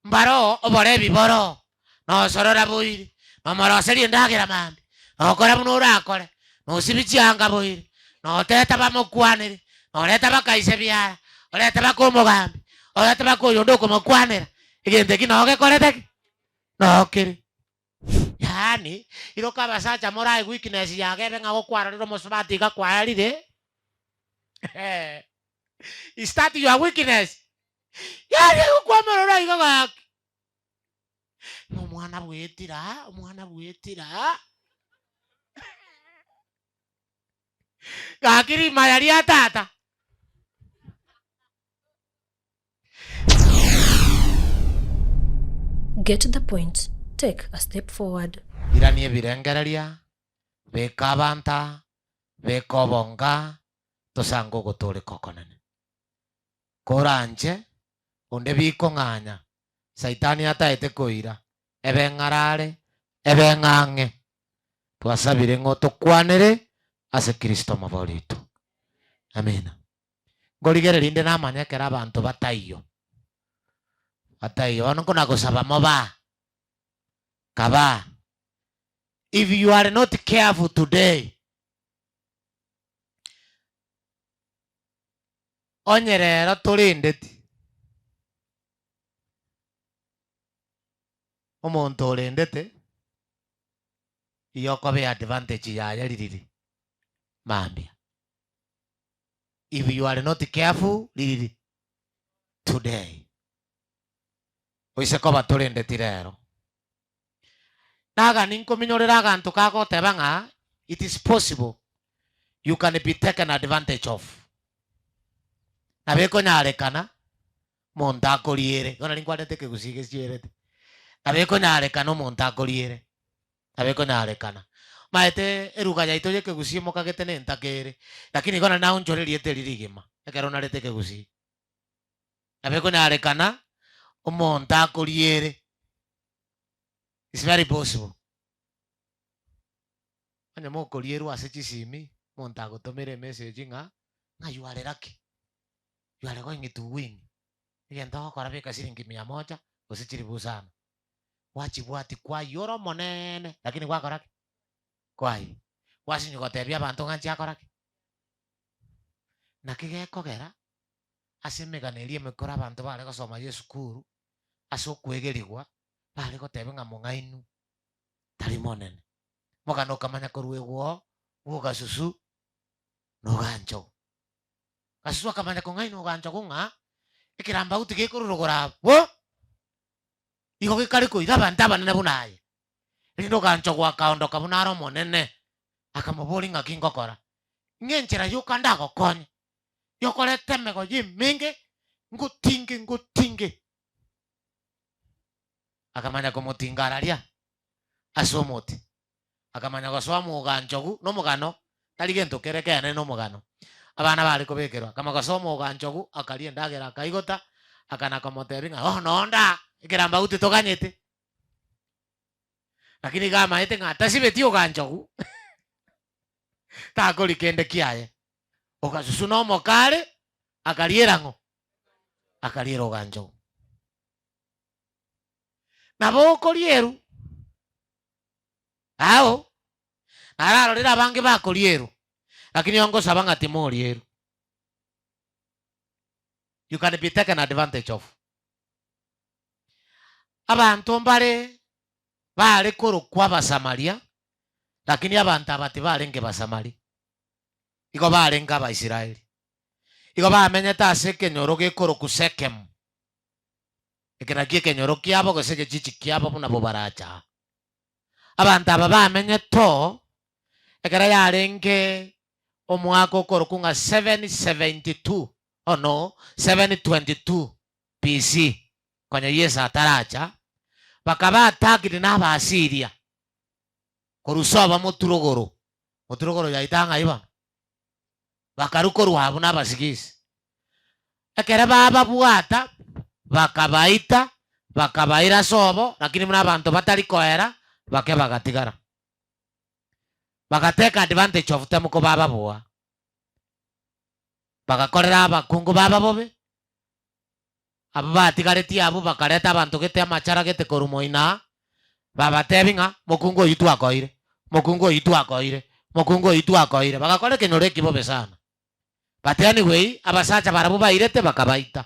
Mbaroo oborebi boroo, na osorora boire, na omoroserie endagera mambia, na okora buna orakore, na osibie chianga boire, na oteta bamokwanere, na orete bakaise biara, orete baka omogambi, orete baka oyonde okomokwanera, egento eki noo gekorete ki? Noo kere. Yaani, iroka abasacha morae weakness yago ebe ng'a gokwarorire omosubati iga kwarire, is that your weakness? Yaani gokwamorora iga gaki, ng'a omwana bwetire aa, omwana bwetire aa, gaki rimaya ria tata. Get the point, take a step forward. Irania ebirengereria, beka abanta, beka obonga, tosange ogotooreka okonene. Koranche, onde bikong'anya, Saitani ataete koira, ebe ng'arare, ebe ng'ang'e. Twasabire ng'a otokwanere ase Kristo omobori oito. Amina. Nkorigereria inde namanya ekero abanto bataiyo, bataiyo. Bono nkonagosaba mobaa, kabaa. If you are not careful today, onye rero torendeti, omonto orendete, igo okoba eadvantage yaye ririri mambia. If you are not careful ririri today. Oise koba torendeti rero. Nagani nkominyorera aganto kagoteba ng'a it is possible you can be taken advantage of. Nabo ekonyarekana omonto akoriere, igo nari nkwanete ekegusii gesiberete. Nabo ekonyarekana omonto akoriere. Nabo ekonyarekana. Omanyete eruga yaito y'ekegusii mokagete nentaka ere, lakini igo nari naonchora erieta eri rigima, ekero narete ekegusii. Nabo ekonyarekana omonto akoriere, it's very possible. Onye mokorierwa ase chisimi, omonto agotomera emessage ng'a, ng'a you are lucky, you are going to win, egento ogokora beka siringi mia moja gose chilifu isano. Gwachibwati kwayia ore omoneene, lakini gwakora ki? Kwayia. Gwasinywa gotebia abanto ng'a nchiakora ki? Naki gekogera ase emegano eria emekoro abanto bare gosoma y'esukuru, ase okwegerigwa, bare gotebia ng'a mong'ainu tari monene. Omogano okamanya korwa egwoo bwa ogasusu na oganchogu. Ogasusu akamanya kong'aina oganchogu ng'a ekerambauti gekorwa rogoro abwo. Igo gekare koira abanto abanene buna aye. Erinde oganchogwa akaondoka buna are omonene, akamoboria, Ng'aki ngokora? Ng'a enchera yoka ndagokonye, yokoreta emegoye emenge, ngotinge, ngotinge. Akamanya komotinga araria ase omote. Akamanya gosoa moganchogu nomogano, tari gento kere ekeene nomogano. Abana bare kobekerwa, akamanya gosoa moganchogu, akaria endagera akaigota, akana komotebia ng'a oh nonde aa, ekerambauti toganyete. Lakini iga amaete ng'a tasibeti oganchogu, takori kende kiaye. Ogasusu na omokare, akariera ng'o? Akariera oganchogu. Nabo okorierwa. Ao nararorire abange bakorierwa, lakini ongosaba ng'a timorierwa. You can be taken advantage of. Abanto mbare bare korokwa Abasamaria, lakini abanto aba tibarenge Basamari, igo barenge Abaisraeli. Igo bamenyete ase ekenyoro gekorokwa Sekemu. Eke nakio ekenyoro kiabo gose egechichi kiabo buna bobaracha aa. Abanto aba bamenyete oo ekero yarenge omwaka okorokwa ng'a 772 oh no 722 BC konya Yeso ataracha, bakaba attacked na Abaasiria korwa sobo moturogoro, moturogoro yaito ng'ai bono? Bakarwa korwa abwo na Abasigisi. Ekero bababwata, bakabaita, bakabaira sobo, lakini buna abanto batari koera, bake bagatigara. Baga take advantage of them Abwo batigaretie abwo bakareta abanto gete amachara gete korwa moina, babatebi ng'a, Mokungu oyio twakoire, mokungu oyio twakoire, mokungu oyio twakoire. Bagakora ekenyoro eki bobe sana. But anyway, abasacha barabwo bairete bakabaita.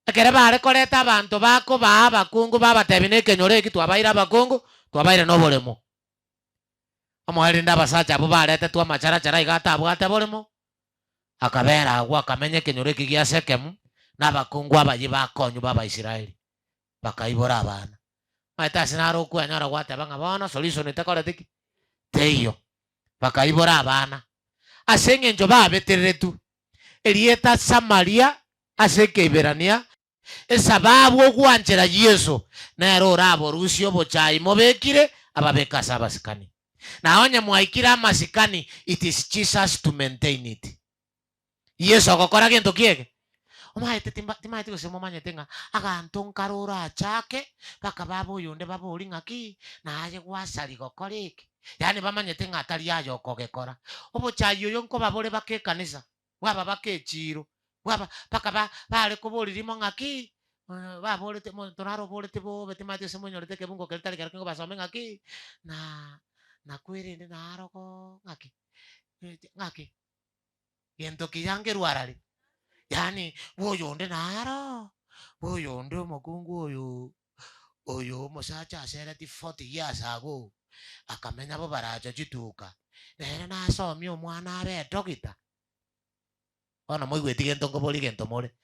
Ekere bare koreta abanto bakobaa abakungu babatebi na ekenyoro eki twabaire abakungu, twabaire na oboremo. Omoerio rende abasacha abwo baretetwe amacharachara iga atabwate boremo, akabera agwo akamenya ekenyoro eki gia Sekemu, na abakungu abayia bakonywa b'Abaisraeli, bakaibora abana. Omanyete ase naro okwenyora gwateba ng'a bono solution tekoreti ki? Teiyo. Bakaibora abana, ase eng'encho babetereretwe erieta Samaria ase Ekeiberania, Esababu ogwanchera Yeso nere oraborusie obochai mobekire ababeke ase abasikani. Na onye mwaikire amasikani it is Jesus to maintain it. Yeso ogokora gento ki eke? Omaete timba timaeti gose momanyete ng'a aganto nkare orachake mpaka babe oyonde babori ng'aki naye gwasari gokora eke? Yaani bamanyete ng'a tari aye okogekora. Obochai oyo nkoba bore baka ekanisa. Bwaba baka echiiro, bwaba mpaka ba bare koboria rimo ng'aki, baborete monto naro oborete bobe timanyeti gose monyorete ekebungo keria tari kerokio ngobasome ng'aki, na nakwerende naro ng'aki ng'aki gento kiya nkerwa arari, yaani bwa oyonde naro, bwa oyonde omokungu oyo oyo omosacha asereti forty years ago, akamenya bobaracho chituka, nere nasomie omwana abe edogita. Bono moigweti gento nkoboria gento more.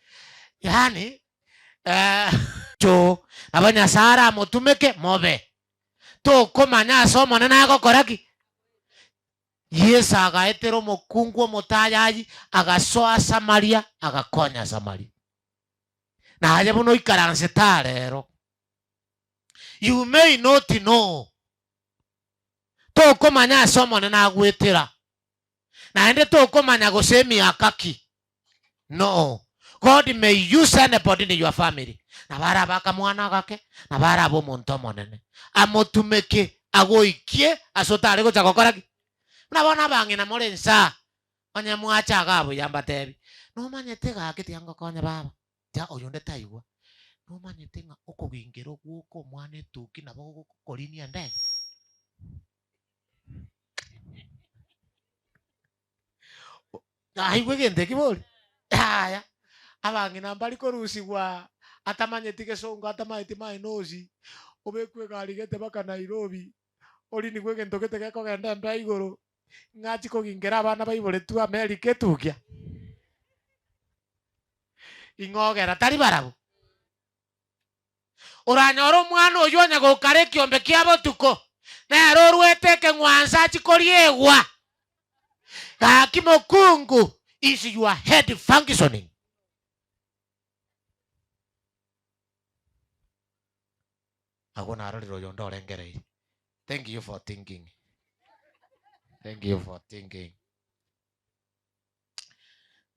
Yaani choo, nabo Nyasae aramotumeke mobe. Tokomanya ase Omonene agokora ki? Yeso agaetera omokungu omotayayi, agasoa Samaria, agakonya Samaria. Naye buna oikaransete aa rero, you may not know, tokomanya ase Omonene agwetera, naende tokomanya gose emiaka ki. No. God may use anybody in your family. Nabo arabe akamwana agake, nabo arabe omonto omonene. Amotumeke agoikie ase otare gocha gokora ki? Buna bono abang'ina more insaa, Onye mwacha igaa buya mbatebi, Nomanyete gaki tiga ngokonye baba, tiga oyonde taigwa. Nomanyete ng'a okogingera ogwoka omwana etuki nabo gokorinia endege? Naigwe egento eki bori? Yaya, abang'ina mbari korusigwa atamanyeti gesongo atamanyeti maenosi, obekwe egari gete mpaka Nairobi, orinigwe egento gete gekogenda embeo igoro, Ng'achi kogingera abana baiboretwe Amerika etukia? Ing'ogera tari barabwo? Oranyore omwana oyio onye gokara ekiombe kia botuko, nere oruete ekeng'wanso achie koriegwa. Gaki mokungu, is your head functioning? Agwo narorire oyonde orengereirie. Thank you for thinking. Thank you for thinking.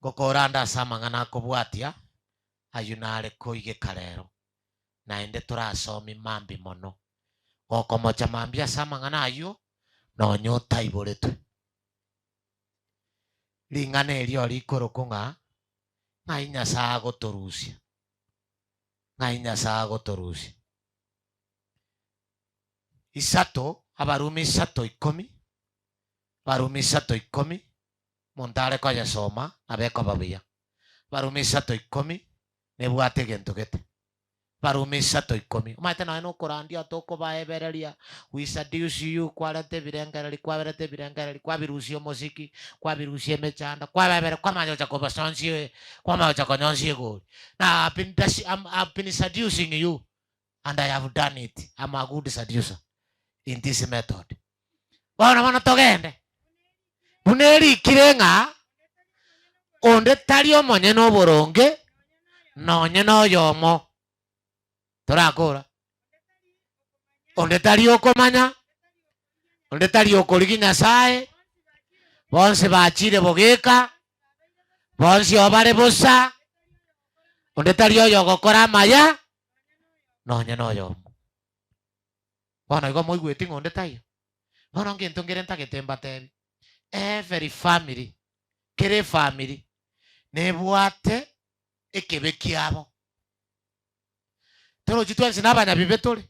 Ngokora ande ase amang'ana akobwatia, ayio nare koigeka rero, naende torasomi mambi mono. Gokomocha mambia ase amang'ana ayio, nonya otaiboretwe. Ring'ana erio rikorokwa ng'a ng'ai Nyasae agotorusia. Ng'ai Nyasae agotorusia? Isato, Abarumi isato ikomi, Abarumi isato ikomi, omonto are koyesoma nabo ekoba buya. Abarumi isato ikomi, nebwate egento gete. Abarumi isato ikomi, omanyete nonya nokorandia tokobaebereria, we seduce you, kwareta ebirengereri, kwabereta ebirengereri, kwabirusia omosiki, kwabirusia emechando, kwabaebereria, kwamanya gocha kobasonsia kwamanya gocha konyonsia egori. Now I've been, I've been seducing you and I have done it. I'm a good seducer in this method. Bono bono togende. Buna erikire ng'a onde tari omonyene oboronge nonye noyomo. Torakora. Onde tari okomanya, onde tari okorigia Nyasaye, bonsi bachire bogeka, bonsi obare bosa, onde tari oyogokora amaya, nonye noyomo. Bono igo moigweti ng'a onde taiyo. Bono ngento nkere ntagete mbatebi, every family, kera efamiri, nebwate ekebe kiabo. Torochi twensi nabanyabibe tore,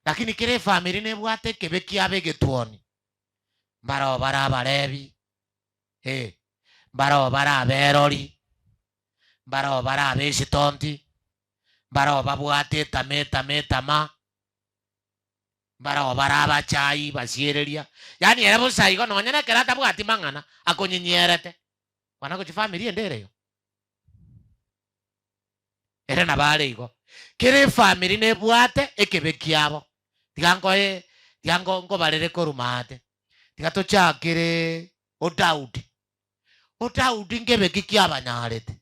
lakini kera efamiri nebwate ekebe kiabo egetuoni. Mbaroo bare abarebi, eh, mbaroo bare aberori, mbaroo bare abesitonti, mbaroo babwate etama etama etama, mbaroo bare abachai basiereria, yaani ere bosa igo nonye na ekero atabwati mang'ana akonyenyierete. Kwana gochia famiri ende ere igo. Ere nabo are igo. Kera efamiri nebwate ekebe kiabo. Tiga nkoe tiga nko nkobarere korwa maate. Tiga tochakere o Daudi. O Daudi nkebe ki kiabanyarete?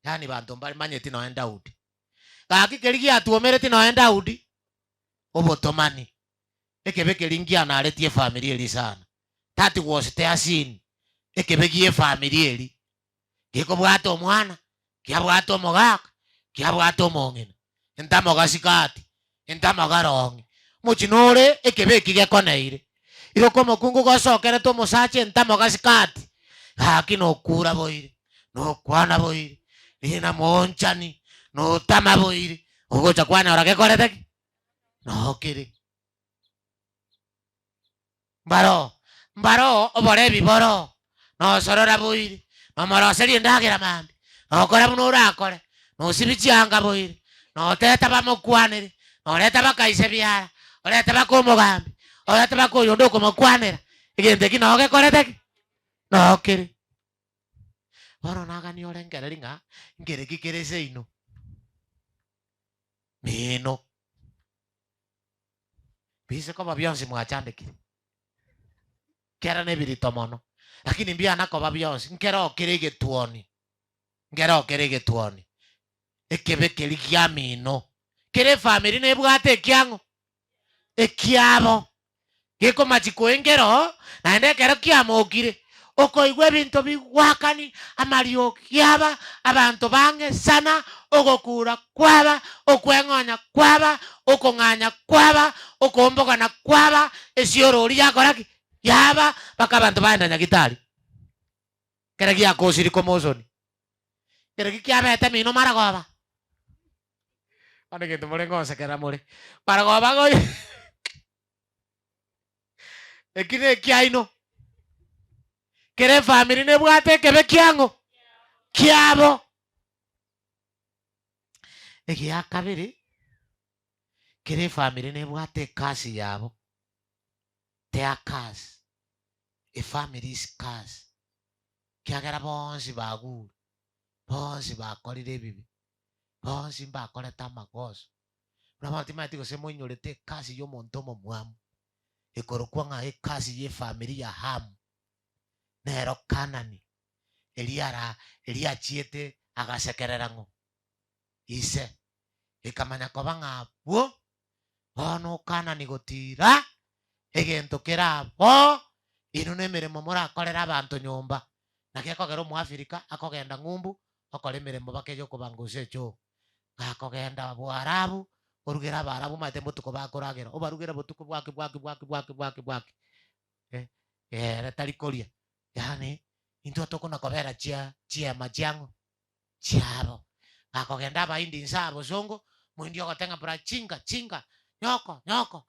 Yaani banto mbamanyeti nonya Daudi. Gaki keria giatuomereti nonya Daudi, obotomani. Ekebe keria nkianaretie efamiri eria sana. That was their sin. Ekebe gie efamiri eria. Gekobwata omwana, kiabwata omogaka, kiabwata omong'ina. Entamoga sikati, entamoga rong'i. Omochie nore ekebe eki gekoneire. Iroka omokungu gosokerete omosacha entamoga sikati, gaki nokura boire, nokwana boire, rina moonchani, notama boire, ogocha kwanyora gekorete ki? Nokere. Mbaroo, mbaroo oborebi boroo, nosorora boire, nomoroserie endagera mambia, nokora buna orakore, nosibie chianga boire, noteta bamokwanere, noreta bakaise biara, orete baka omogambi, orete baka oyonde okomokwanera, egento eki noo gekorete ki? Noo kere. Bono nagania orengereria ng'a nkereki kere seino? Mino. Biise koba bionsi mwachandekire, kera nebirito mono, lakini mbiana koba bionsi, nkero kere egetuoni, nkero kere egetuoni, ekebe keria giamino, kera efamiri nebwate ekiang'o? Ekiabo. Gekomachi koengera oo, naende ekero kiamokire, okoigwa ebinto bigwakani, amariogi aba, abanto bang'esana, ogokura kwaba, okweng'onya kwaba, okong'anya kwaba, okoombogana kwaba, esiorori yakora ki? Yaba, mpaka abanto baenda nyagitari. Ekero giakosiri komosoni, ekero ki kiabete mino maragoba. Bono egento more ngonsekerera more, maragoba goi. Eki nekiaino. Kera efamiri nebwate ekebe kiang'o? Kiabo. Egia kabere, kera efamiri nebwate ekasi yabo, their curse, a family's curse, kiagera bonsi bagure, bonsi bakorire ebibe, bonsi mbakorete amagoso. Buna bono timanyeti gose moinyorete ekasi y'omonto omomwamu, ekorokwa ng'a ekasi y'efamiri ya Hamu, nero Kanani, eria ara eria achiete agasekerera ng'o? Ise. Ekamanya koba ng'a abwo, bono Kanani gotira, egento kere aboo, inwe nemeremo morakorere abanto nyomba. Naki ekogera Omoafirika akogenda ng'umbu, okora emeremo bake y'okobangusa echoo. Gakogenda Boarabu, orugere Abaarabu omanyete mbotuko bakoragera, obarugere botuko bwaki bwaki bwaki bwaki bwaki bwaki eh, ere tari koria. Yaani intwe tokona kobera chia chiema chiang'o? Chiabo. Gakogenda Abahindi inse aa bosongo, moindi ogoteba ng'a bra chinga chinga, nyoko nyoko,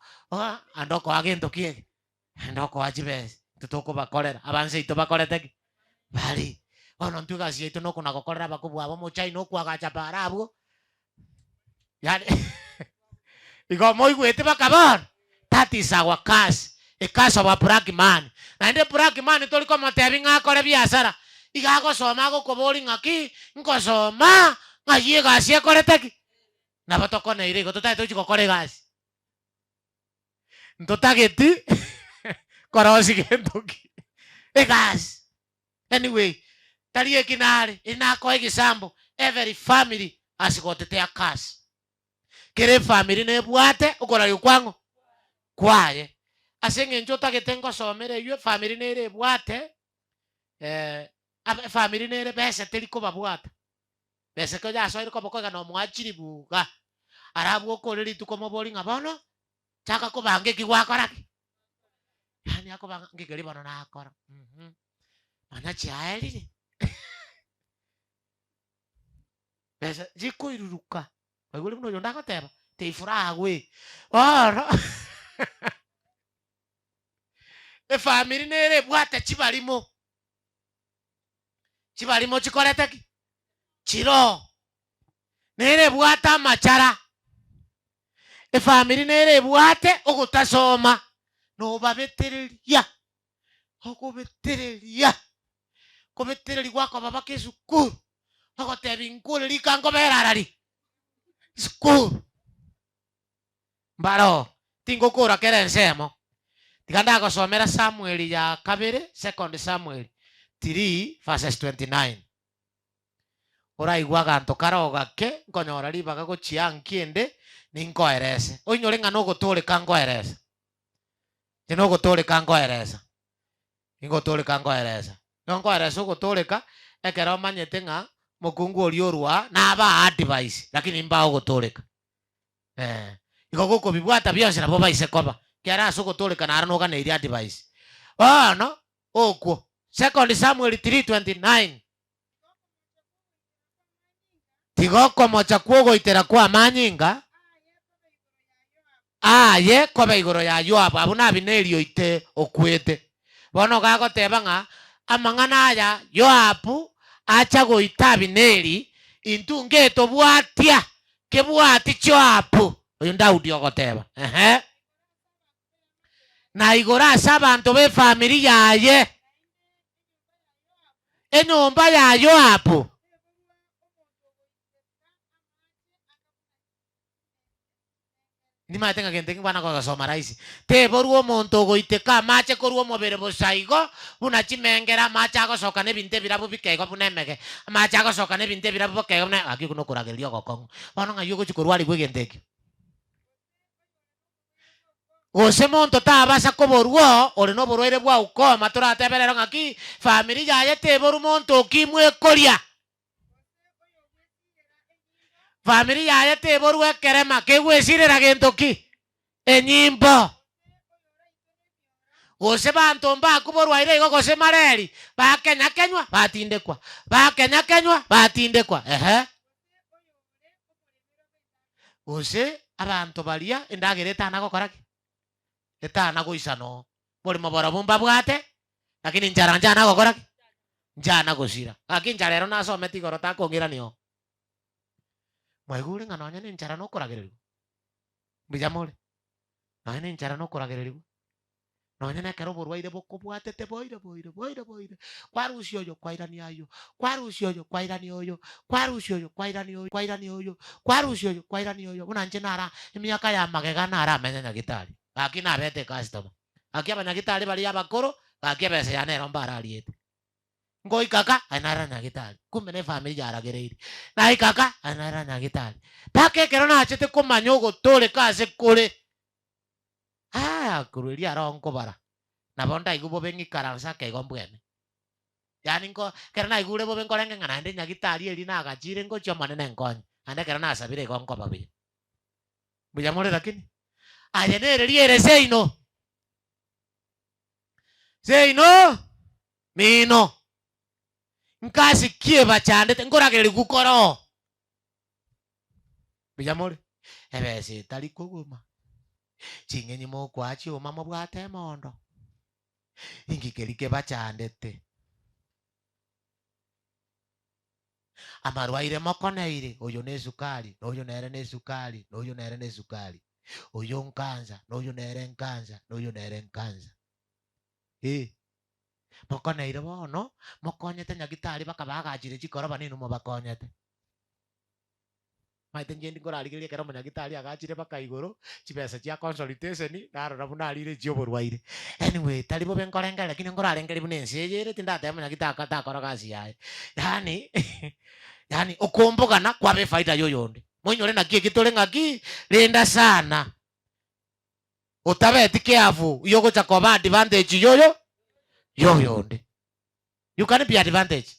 ande okoa gento ki eke? Naende okoa chibesa, intwe tokobakorera, abanse aito bakorete ki? Baria. Bono intwe egasi yaito nokona gokorera abakobua aba omochai na okoagacha para abwo, yaani igo moigwete baka bono, that is our curse, a curse of a black man. Naende black man tori komotebia ng'a akore biasara, iga agosoma agokoboria ng'aki, nkosoma, ng'ai egasi ekorete ki? Nabo tokoneire igo totagete gochia gokora egasi. Ntotageti korosia gento ki? Egasi. Anyway, tari eki nare, eri nakoa egesambo, every family has got their curse. Kera efamiri nebwate okoraria kwang'o? Kwaye. Ase eng'encho otagete ngosomere eywo efamiri nere ebwate, efamiri nere besa teri kobabwata. Besa ekero yasoire koboko iga nomoachiri buga. Arabwo okore rituko omobori ng'a bono, chaka kobanga eki gwakora ki? Yaani akobanga ng'iki keria bono nakora mh, manya chiaerire. Besa chikoiruruka, kwaigure buna oyonde agoteba, they fly away. Bono efamiri nere ebwate chibarimo, chibarimo chikorete ki? Chiroo. Nere ebwate amachara, efamiri nere ebwate ogotasoma, nobabetereria. Ogobetereria, kobetereria gwakoba baka esukuru, ogotebia inkure rika nkobera arari esukuru. Mbaroo, tingokora kera ensemo, tiga ndagosomera Samueli ya kabere, second Samuel 3 verses 29. Oraigwe aganto kare ogake, nkonyora ribaga gochia nki ende, ninkoerese. Oinyore ng'a nogotooreka nkoeresa. Inche nogotooreka nkoeresa, ingotooreka nkoeresa. Nigo nkoeresa ogotooreka ekero omanyete ng'a mokungu oria orwa nabaa advice lakini mbaa ogotooreka. Eh, igo gokobibwata bionsi nabo obaise koba, ekiagera ase ogotooreka naro noganeirie advice. Bono okwo, Second Samuel 3:29. Tiga okomocha kw'ogoitera kw'amanyinga aye kobe igoro ya Yoabu, abwo n'Abineri oite okwete. Bono iga agoteba ng'a amang'ana aya Yoabu acha goita Abineri, intwe ngetobwatia kebwati Joabu. Oyo Daudi ogoteba. Ehe. Na igoro ase abanto b'efamiri yaye. Enyomba ya Yoabu. Nimanyete ng'a gento eke nkwana kogesoma rahisi. Teborwa omonto ogoiteka amache korwa omobere bosa igo, buna chimengere amache agosoka na ebinto ebirabu bike igo buna emege, amache agosoka na ebinto ebirabu boke igo buna gaki okwo nokoragereria ogokong'u. Bono ng'ai ogochia korwarigwa egento ekio? Gose monto tabasa koborwa ore noborwaire bwa ukoma toratebe rero ng'aki famiri yaye teborwa monto okimwa ekoria. Famiri yaye teborwa ekerema kegwesirera gento ki? Enyimbo. Gose banto mbakwa borwaire igo gose mareri, bakenyakenywa batindekwa, bakenyakenywa batindekwa ehe. Gose abanto baria endagera etana gokora ki? Etana goisana oo. Borimo borobwo mbabwate, lakini enchara nchana gokora ki? Nchana gosira. Gaki enchara ero nasomete igoro takong'irania oo. Mwaigure ng'a nonye na enchara nokoragererigwa? Mbuya more? Nonye na enchara nokoragererigwa? Nonya nekero oborwaire bokobwatete boire boire boire boire, kwarusia oyo kwairania ayio, kwarusia oyo kwairania oyo, kwarusia oyo kwairania oyo, kwairania oyo, kwarusia oyo kwairania oyo, buna inche nara emiaka ya magega naramenye nyagitari, gaki nabete ecustomer, gaki abanyagitari baria abakoro, gaki ebesa yane ero mbarariete. Ngoika ka, aye nara nyagitari, kumbe ne efamiri yaragereirie, naika ka, aye nara nyagitari, mpaka ekero nachete komanya ogotooreka ase kore. Aa, korwa erio aro nkobara, nabo ndaigwe bobe ng'ikaranse ake igo mbwene. Yaani nko ekero naigure bobe nkorenge ng'a naende nyagitari eria nagachire ngochia Omonene nkonye, naende ekero nasabire igo nkoba buya. Mbuya more lakini? Aye nere riere seino, seino mino, nkasi ki ebachandete nkoragererigwa koroo. Mbuya more? Ebesa etari kogoma, ching'enyi mokoa chioma mobwate emondo, inki keria kebachandete? Amarwaire mokoneire, oyo ne esukari, na oyo nere ne esukari, na oyo nere ne esukari, oyo nkansa, na oyo nere nkansa, na oyo nere nkansa. Eh, mokoneire bono, mokonyete nyagitari bakabaagachire chikoroba ninwe mobakonyete. Omanyete inche ndi nkorarigereria ekero omonyagitari agachire mpaka igoro, chibesa chia consultation, narora buna arire echia oborwaire. Anyway, tari bobe nkorengereria lakini nkorarengereria buna ense eye ere, tindateba omonyagitari aka takora gasi yaye. Yaani, yaani okombogana kwaba efaida ya oyonde. Moinyore naki eki tore ng'aki, renda sana, otabeti careful, yogocha koba advantage yoyo ya oyonde. You can be advantage.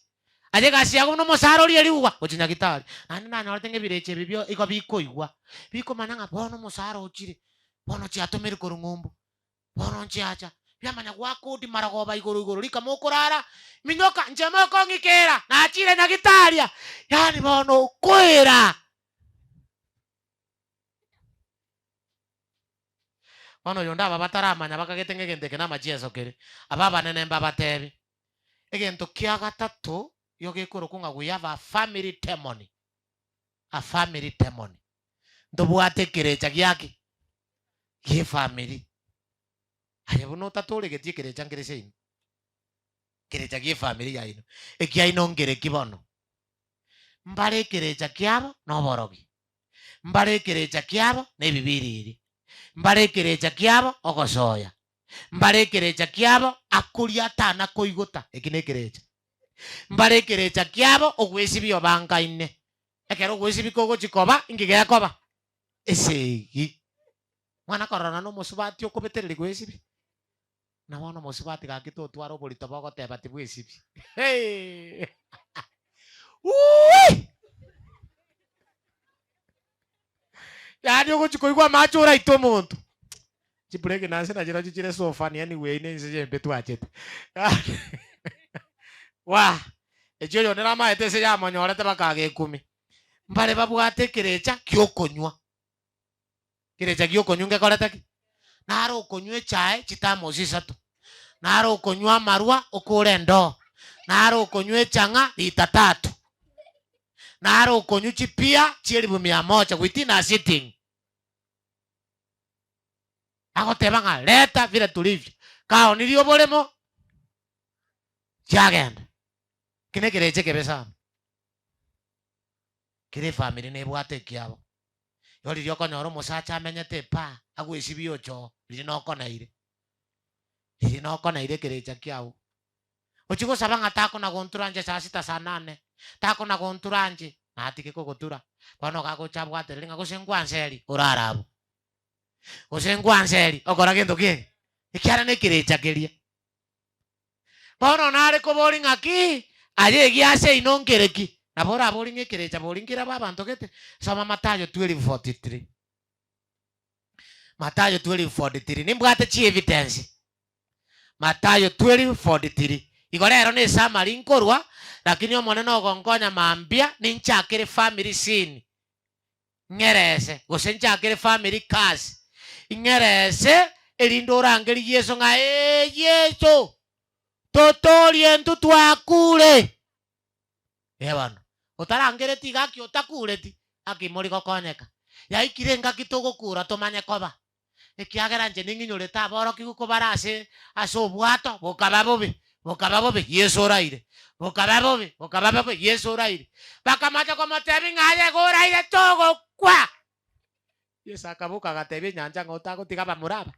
Aye egasi yago buna omosara oria erigwa gochia nyagitari. Naende nanyorete ng'a ebirecha ebi bio igo bikoigwa, bikomanya ng'a bono omosara ochire, bono chiatomerwe korwa ng'umbu, bono nchiacha. Biamanya goaka odi marogoba igoro igoro rika mokorara, minyoka inche mokong'ikera, nachire nyagitaria, yaani bono okoira. Bono oyonde aba bataramanya bakagete ng'a egento eke namachieso kere, aba abanene mbabatebi, egento kia gatato igo gekorokwa ng'a we have a family demon, a family demon. Ntobwate ekerecha giaki? Gi'efamiri. Aye buna otatoregeti ekerecha nkere seino, ekerecha gi'efamiri yaino, ekiaino nkereki bono? Mbare ekerecha kiabo noborogi, mbare ekerecha kiabo nebibiriri, mbare ekerecha kiabo ogosoya, mbare ekerecha kiabo akoria atana koigota, eki nekerecha. Mbare ekerecha kiabo ogwesibia obangaine, ekero ogwesibia kogochia koba, inki gekoba? Esegi. Mwana kororana nomosubati okobetereria gwesibia, na bono omosubati gaki totwara oborito bogoteba tibwesibia. Hee! Wuuii! Yaani ogochia koigwa amache oraite omonto. Chipregnancy nachirochio chire so funny anyway ne ense yembe twachete. Waa! Echio oyonde namaete ase yamonyorete bakaga ekumi. Mbare babwate ekerecha giokonywa. Kerecha giokonywa ngekorete ki? Naro okonywa echae chitamosi isato, naro okonywa amarwa okore endoo, naro okonywa echang'a rita tatu, naro okonywa chipia chi'elifu mia moja within a sitting. Agoteba ng'a leta vile tulivyo, kaonirie oboremo, chiagenda. Eki nekerecha ekebe sana. Kera efamiri nebwate ekiabo. Igo riria okonyora omosacha amenyete epaa agwesibia ochoo, riria nokoneire, riria nokoneire ekerecha kiago. Ochia gosaba ng'a takona gontura inche saa sita saa nane, takona gontura inche, natige kogotura. Bono iga agocha abwatereri ng'a gose nkwanseri, orare abwo. Gose nkwanseri, okora gento ki eke? Ekiagera nekerecha keria. Bono nare koboria ng'aki, aye egiase ino nkere ki? Nabo oraborie ng'a ekerecha bori nkerabe abanto gete? Soma Mathayo 12:43. Mathayo 12:43. Nimbwate chievidence. Mathayo 12:43. Igo rero ne esummary nkorwa, lakini Omonene ogonkonya mambia ninchakere family scene. Ng'erese, gose nchakere family curse, ing'erese erinde orangerie Yeso ng'a ee Yeso, totoorie intwe twakure. Ee bono, otarangereti iga aki otakureti, aki mori gokonyeka. Yaikire engaki togokura tomanye koba. Ekiagera inche ning'inyorete aborokigwa kobare ase ase obwato, bokaba bobe, bokaba bobe, Yeso oraire, bokaba bobe, bokaba bobe, Yeso oraire. Bakamacha komotebia ng'a aye iga oraire togokwa. Yeso akaboka agatebia enyancha ng'a otagotiga abamura aba?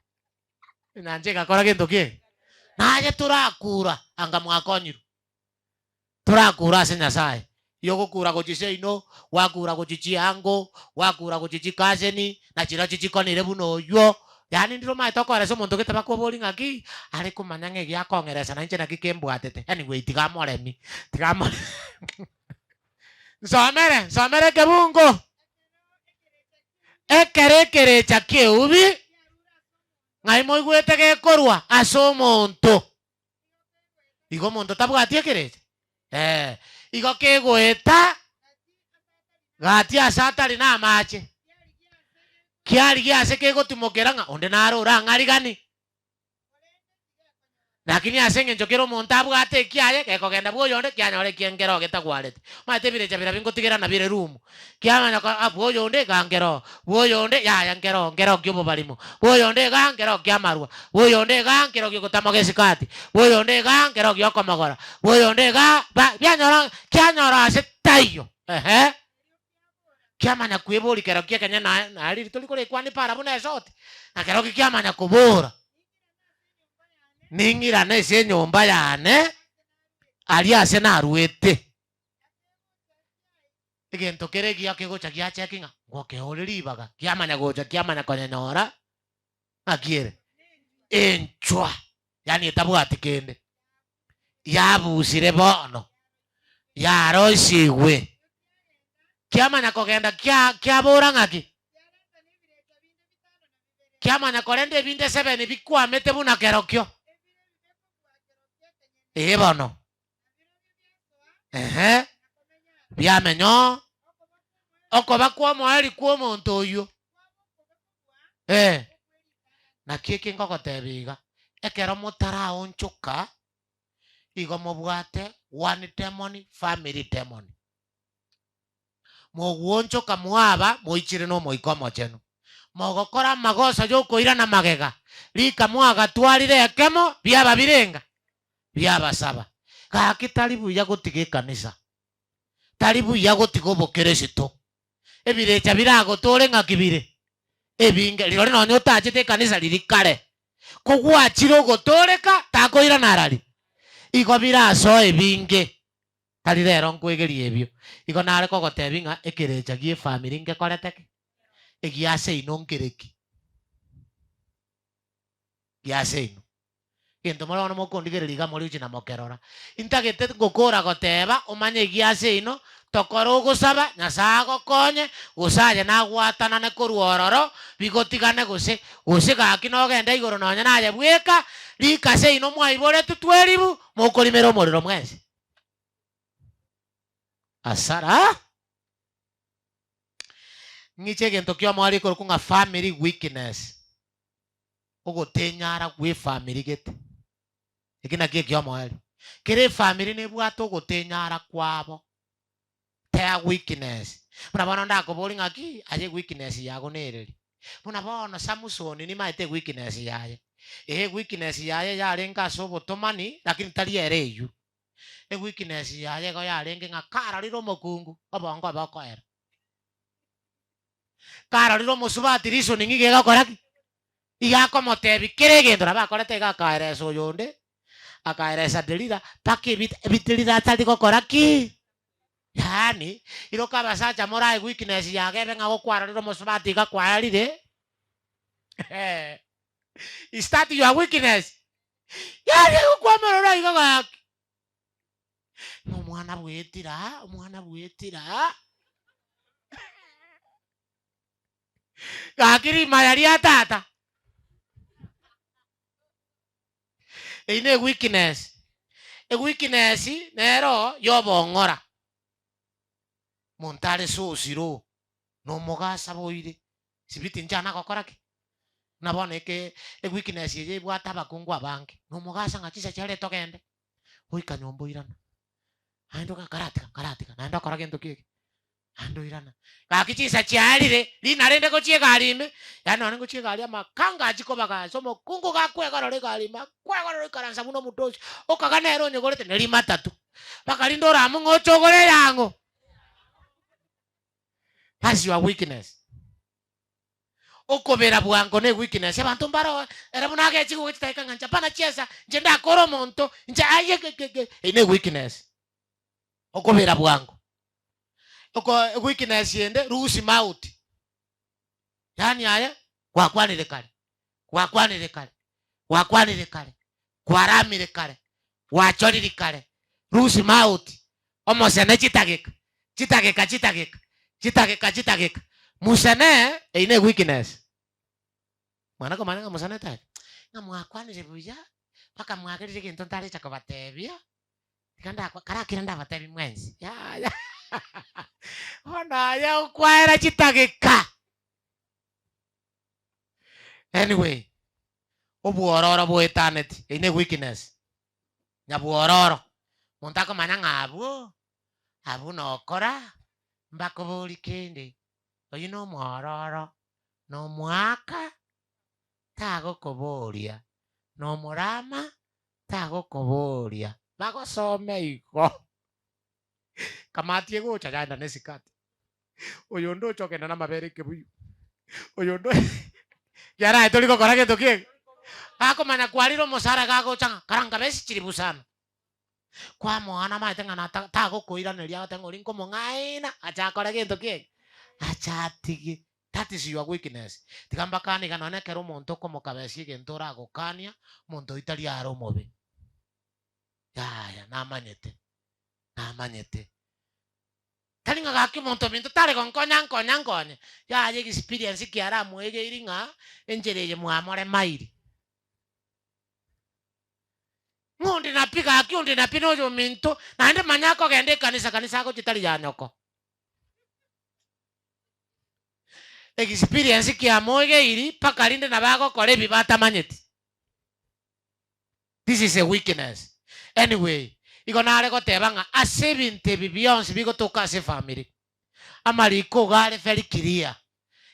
Enyancha egakora gento ki eke? Naye torakura anga mwakonyirwe. Torakure ase Nyasae. Yogokura gochia seino, gwakura gochia chiango, gwakura gochia chikaseni, na chirochio chikonire buna oywo. Yaani ndire omanyete okoeresa omonto gete bakobori ng'aki, are komanya ng'a egia akong'eresa na inche naki kembwatete. Anyway tiga amoremi, tiga amoremi. Nsomere, nsomere ekebungo. Ekero ekerecha ki'eubi, ng'ai moigwete gekorwa ase omonto. Igo omonto tabwati ekerecha? Ee. Igo kegoeta gati ase atari namache, kiarigia ase kegotimokera ng'a onde nare orang'arigani. Lakini ase eng'encho kera omonto abwate ekiaye, gekogenda bwa oyonde, kianyora ekiengero getagwareti. Omanyete ebirecha biria bingotigerana bire room, kiamanya ko ah bwa oyonde iga nkero, bwa oyonde yaya nkero, nkero kia obobarimo, bwa oyonde iga nkero kia amarwa, bwa oyonde iga nkero gia ogotamoga esikati, bwa oyonde iga nkero gia okomogora, bwa oyonde iga ba bianyora kianyora ase taiyo ehe. Kiamanya kweboria kero kia ekenyene naye naye riria tori korekwania para buna esoti, na kerokio kiamanya kobora, ning'irane ase enyomba yane aria ase naruete. Egento kere egiya kegocha giacheki ng'a ngokeore ribaga, kiamanya gocha kiamanya konyenyora ng'aki ere? Enchwa, yaani etabwati kende, yabusire bono, yaroisigwe. Kiamanya kogenda kia kiabora ng'aki? Kiamanya korenda ebinde sebeni bikwamete buna kerokio. Ee bono. Ehe. Biamenya oo. Okoba kw'omoerio kw'omonto oyio. Ee. Naki eke ngogotebia iga, ekero motaraonchoka, igo mobwate one demon, family demon. Mogwonchoka mwaba moichire n'Omoika Omochenu, mogokora amagoso y'okoirana magega, rika mwagatwarire ekemo biaba birenga? Biabasaba. Gaki tari buya gotiga ekanisa, tari buya gotiga obokeresito. Ebirecha biragotore ng'aki bire? Ebinge. Rirorio nonya otachete ekanisa riria kare, kogwachire ogotoreka takoirana arari? Igo birasoe ebinge. Tari rero nkwegeria ebio. Igo nare kogotebia ng'a ekerecha gi'efamiri ngekorete ki? Egiase inwe nkereki? Giase inwe. Egento more bono mokondigereria iga more gochia na mokerora. Intagete ngokora goteba omanye egiase inwe, tokore ogosaba, Nyasae agokonye, gose aye nagwatanane korwa ororo, bigotigane gose, gose gaki nogende igoro nonye naye bweka, rika ase inwe mwaiboretwe tweribu, mokorimera omorero mwensi. Asara ng'iche egento ki'omoerio ekorokwa ng'a family weakness, ogotenyara gw'efamiri gete. Eki nakio eki'omoerio. Kera efamiri nebwate ogotenyara kwabo, their weakness. Buna bono ndakoborie ng'aki, aye eweakness yago nereri? Buna bono Samusoni nimaete eweakness yaye. Ee, eweakness yaye yarenge ase obotomani, lakini tari ere eywo. Eweakness yaye igo yarenge ng'a karorire omokungu, obongo obe okoera. Karorire omosubati reasoning iga egokora ki? Iga akomotebia kera egento nabo akorete iga akaeresa oyonde, akaeresa Delila, mpaka ebit Delila atari gokora ki? Yaani, iroka abasacha morae weakness yago ebe ng'a gokwarorire omosubati iga kwaerire, is that your weakness? Yaani gokwamorora iga gaki, ng'a omwana bwetire aa, omwana bwetire aa, gaki rimaya ria tata. Eyio ne eweakness. Eweakness nero yobong'ora. Monto are so slow, na omogasa boire, sibiti inche anagokora ki? Buna bono eke eweakness eye ebwate abakungu abange, na omogasa ng'a chinsa chiare togende, goika nyomba oirana, naende oga karatiga karatiga naende okora gento ki eke. Naende oirana, gaki chinsa chiarire, rina rende gochia egari ime, yaani nonye ngochia egari amakanga achia kobagasa, omokungu gakwegorora egari ime, akwegorora oikaransa buna omotosi, okaga nere onyegorete ne rimatatu, mpaka rinde oramwe ng'a oche ogore eyang'o. That's your weakness. Okobera bwango ne weakness, abanto mbaro ere buna agechi gocha chidakika ng'a inche hapana chiesa, inche ndakore omonto, inche aye ge ge ge, eyio ne weakness. Okobera bwango. Oko weakness ende loose mouth. Yaani aye gwakwanire kare, gwakwanire kare, gwakwanire kare, kwaramire kare, gwachoriri kare, loose mouth, omosene chitageka, chitageka chitageka, chitageka chitageka, musene eyio ne weakness. Mwana komanya ng'a musene tari, ng'a mwakwanire buya, mpaka mwagerire egento ntarecha kobatebia, Tiga ndakwa, karakire ndabatebi mwensi. Yaya. Bono aye okwaera chitageka. Anyway, obwororo boetaneti, eyio ne weakness. Nyabwororo. Monto akomanya ng'a abwo, abwo nokora, mbakobori kende, oyio na omwororo, na omwaka, tagokoboria, na omorama, tagokoboria bagosome igo. Kamati egocha yaenda ne esikati, oyonde ocha ogenda namabere ekebuyu, oyonde kiara aye tori gokora gento kiege. Gakomanya kwarire omosara gagocha ng'a karanga besi chiribu sana. Kwamoa namaete ng'a nata tagokoiraneria agoteba ng'a oria nkomong'aina ache akore gento kiege, ache atige. That is your weakness. Tiga mbakanie iga nonya ekero omonto okomokabesia egento oragokania, omonto oyio tari are omobe. Yaya, namanyete, namanyete. Tari ng'a gaki omonto ominto tare gonkonya nkonya nkonye. Yaya experience kiare amoegeiri ng'a enchera eye mwamoremairi. Ng'a onde napi gaki, onde napi noyominto, naende manya akogenda ekanisa, kanisa agochia tari ya nyoko. Experience kiamoegeiri mpaka rinde nabo agokora ebibe atamanyeti. This is a weakness. Anyway, igo nare goteba ng'a ase ebinto ebi bionsi bigotoka ase efamiri, amariko iga are very clear,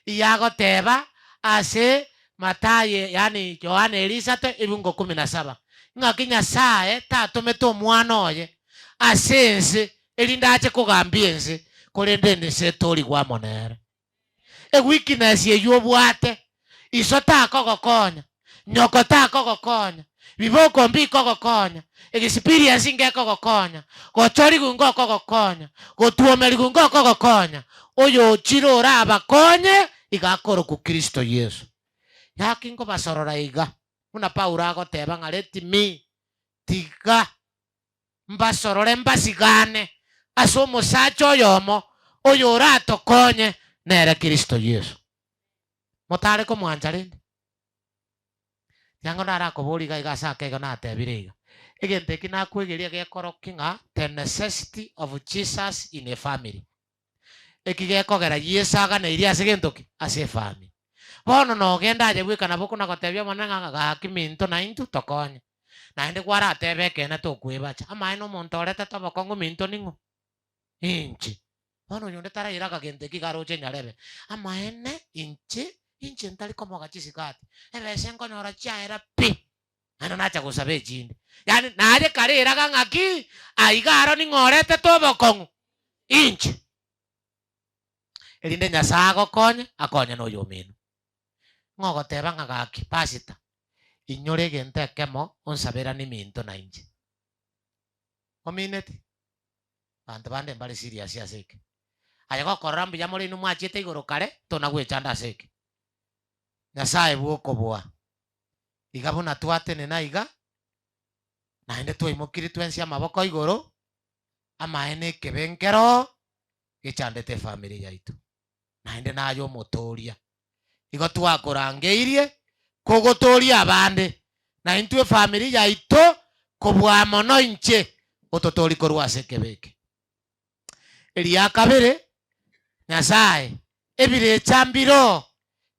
iga agoteba ase Mathayo yaani Yohana erisato ebungo kumi na saba, ng'aki Nyasaye tatomete omwana oye ase ense erinde ache kogambia ense, korende ense etorigwe amo nere. Eweakness eyio obwate, iso takogokonya, nyoko takogokonya, biboko mbikogokonya, experience ngekogokonya, gochorigwa ngokogokonya, gotwomerigwa ngokogokonya, oyochire orabakonye iga akorokwa Kristo Yeso. Gaki nkobasorora iga, buna Paulo agoteba ng'a let me, tiga mbasorore mbasigane ase omosacha oyomo oyoratokonye, nere Kristo Yeso. Motare komwancha rende? Tiango narakoborie iga iga ase ake igo natebire iga, egento eki nakwegeria gekorokia ng'a the necessity of Jesus in a family. Eki gekogera Yeso aganeirie ase gento ki? Ase efamiri. Bono nogende aye bweka nabo okona gotebia Omonene ng'a gaki minto naintwe tokonye. Naende kwaratebe ekeene tokwebacha. Amaene omonto oretete obokong'u minto ning'o? Inche. Bono oyonde tarairaga gento eki iga aroche nyarebe. Amaene inche, inche ntari komoga chisikati, ebesa nkonyora chiaera pi, naende nacha gosaba echinde. Yaani naye kare iraga ng'aki, aiga aro ning'o oretete obokong'u? Inche. Erinde Nyasae agokonye, akonye na oyomino. Ng'o ogoteba ng'a gaki, pastor, inyora egento ekemo onsaberanie minto na inche. Omineti? Abanto bande mbare serious ase eke. Aye gokorora mbuya more inwe mwachiete igoro kare, tona gwechanda ase eke. Nyasae bw'okoboa. Iga buna twatenena iga, naende twaimokirie twensi amaboko igoro, amaene ekebe nkero gechandete efamiri yaito. Naende naye omotooria. Igo twakorangeirie kogotooria abande, na intwe efamiri yaito kobua mono inche ototoorie korwa ase ekebe eke. Eria kabere, Nyasae, ebirecha mbiroo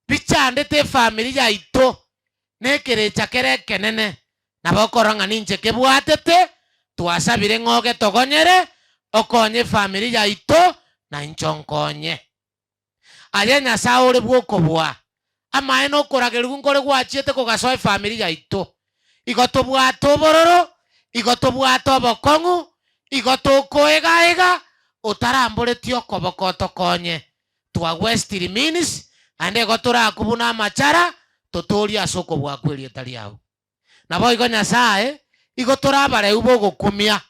bichandete efamiri yaito na ekerecha kere ekenene, nabo okorora ng'a ninche kebwatete, twasabire ng'a ogetogonyere, okonye efamiri yaito, na inche onkonye. Aye Nyasae ore bw'okobua, amaene okoragerigwa nkore gwachiete kogasoa efamiri yaito. Igo tobwate obororo, igo tobwate obokong'u, igo tokoega-ega, otaramboretie okoboko otokonye. Twagwestiri minsi, naende igo torakwe buna amachara, totoorie ase okobua kw'erieta riao. Naboigo Nyasae, igo tore abareu b'ogokumia.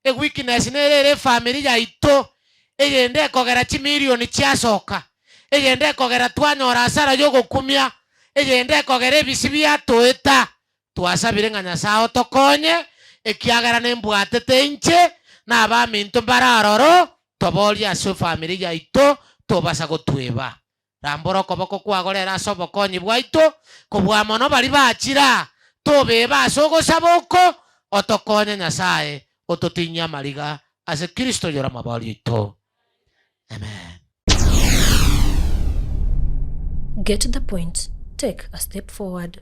Eweakness nere ere efamiri yaito, eyende ekogera chimilioni chiasoka, eyende ekogera twanyora hasara y'ogokumia, eyende ekogera ebisi biatoeta. Twasabire ng'a Nyasae otokonye, ekiagera nembwatete inche na abaminto mbare aroro, toborie ase efamiri yaito, tobasa gotweba. Rambora okoboko kwago rero ase obokonyi bwaito, kobua mono baria bachire aa, tobebe ase ogosaba oko, otokonye Nyasae, ototinyie amariga ase Kristo oyore omoboria oito. Amen. Get the point, take a step forward.